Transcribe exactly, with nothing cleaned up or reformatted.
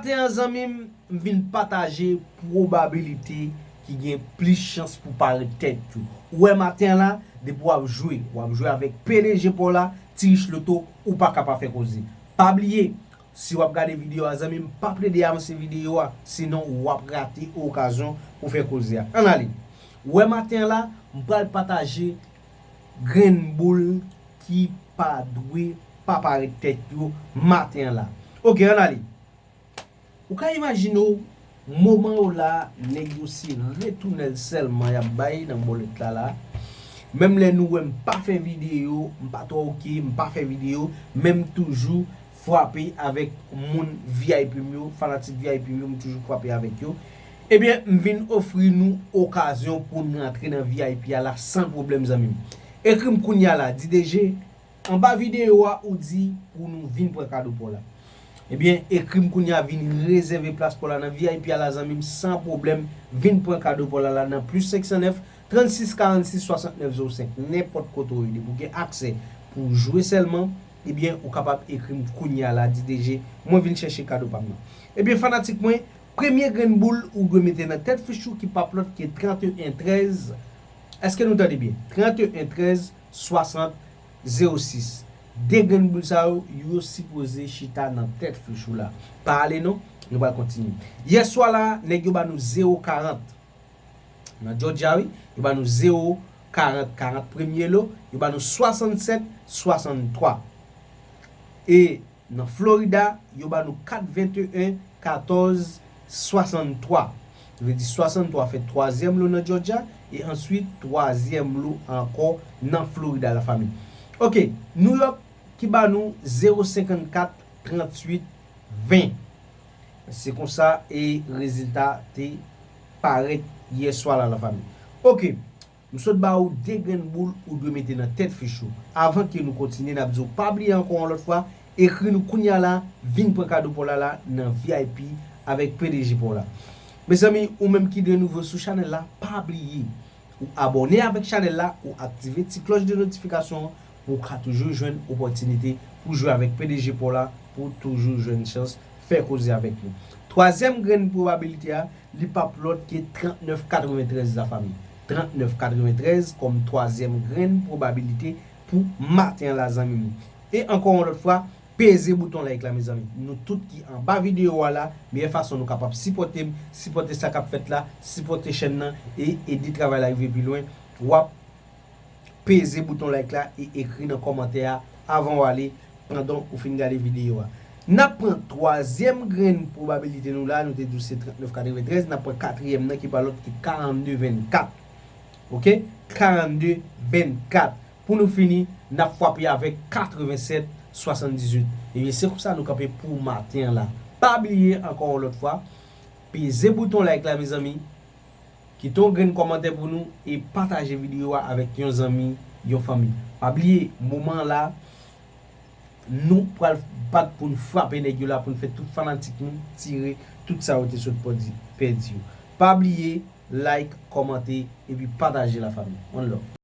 Maten an, zanmi m, m vin pataje pwobabilite ki gen plis chans pou parèt tèt yo. Ou wè maten an la, depi w ap jwe, w ap jwe avèk P D G pa w la, Ti Rich Loto, ou pa ka pa fè koze. Pa bliye, si w ap gade videyo a, zanmi m, pa plede avanse videyo a, sinon w ap rate okazyon pou fè koze a. Ann ale. Ou wè maten an la, m pral pataje grenn boul ki pa dwe pa parèt tèt yo maten an la. Oke, ann ale. Ou ka imajine w, moman yo la, nèg yo se retounen l sèlman y ap bay nan bòlèt la la. Menm lè nou wè m pa fè videyo, m pa twò oke, m pa fè videyo, men m toujou frape avèk moun V I P m yo, fanatik V I P m yo, m toujou frape avèk yo. Ebyen, m vin ofri nou okazyon pou n rantre nan V I P a la san pwoblèm, zanmi m. Ekri m kounye a la, di D J, anba videyo a, ou di pou nou vin pran kado pa w la. Ebyen, ekri m kounye a, vin rezève plas pa w la nan V I P a la, zanmi m, san pwoblèm. Vin pran kado pa w la la nan plis senk san nèf, trannsis karannsis swasantnèf zewo senk. Nenpòt kote w ye, depi w gen aksè pou w jwe sèlman, ebyen, ou kapab ekri m kounye a la, di D J, mwen vin chèche kado pa m nan. Ebyen, fanatik mwen, premye grenn boul ou dwe mete nan tèt fich ou ki p ap lòt ke trannteyen trèz. Èske nou tande byen? Trannteyen trèz swasant zewo sis. De grenn boul sa yo, yo sipoze chita nan tèt fich ou la. Pa ale non, nou pral kontinye. Yèswa la, nèg yo ba nou zewo karant. Nan Georgia, wi, yo ba nou zewo karant, karant premye lo, yo ba nou swasannsèt swasanntwa. E nan Florida, yo ba nou kat venteyen katòz swasanntwa. Vle di swasanntwa fè twazyèm lo nan Georgia, e answit twazyèm lo ankò nan Florida, lafanmi. Oke, New York ki ba nou zewo senkannkat tranntuit ven. Se konsa e rezilta te parèt yèswa la, lafanmi. Oke, m sot ba ou de grenn boul ou dwe mete nan tèt fich ou. Avan ke nou kontinye, n ap di w pa bliye ankò yon lòt fwa, ekri nou kounye a la, vin pran kado pa w la la nan V I P avèk P D G pa w la. Mezanmi, ou menm ki de nouvo sou chanèl la, pa bliye ou abòne avèk chanèl la, ou aktive ti klòch de notifikasyon an pou w ka toujou jwenn opòtinite pou jwe avèk P D G pa w la, pou w toujou jwenn chans fè koze avèk nou. Twazyèm grenn pwobabilite a, li p ap lòt ke trannèf katreventrèz, lafanmi. Trannèf katreventrèz kòm twazyèm grenn pwobabilite pou maten an la, zanmi m. E ankò yon lòt fwa, peze bouton like la, mezanmi. Nou tout ki anba videyo a la, meyè fason nou kapab sipòte m, sipòte sa k ap fèt la, sipòte chèn nan e ede travay la rive pi lwen, w ap peze bouton like la e ekri nan kòmantè a avan w ale, pandan ou fin gade videyo a. N ap pran twazyèm grenn pwobabilite nou la, nou te di w se trannèf katreventrèz, n ap pran katriyèm nan ki pa lòt ke karannde vennkat. Oke? Karannde vennkat. Pou nou fini, n ap frape avèk katrevensèt swasanndizuit. Ebyen, se konsa nou kanpe pou maten an la. Pa bliye, ankò yon lòt fwa, peze bouton like la, mezanmi. Kite yon grenn kòmantè pou nou e pataje videyo a avèk yon zanmi, yon fanmi. Pa bliye, moman an la, nou pral bat pou n frape nèg yo la, pou n fè tout fanatik nou tire tout sa yo te sot pèdi, pèdi yo. Pa bliye, like, kòmante, epi pataje, lafanmi. One love.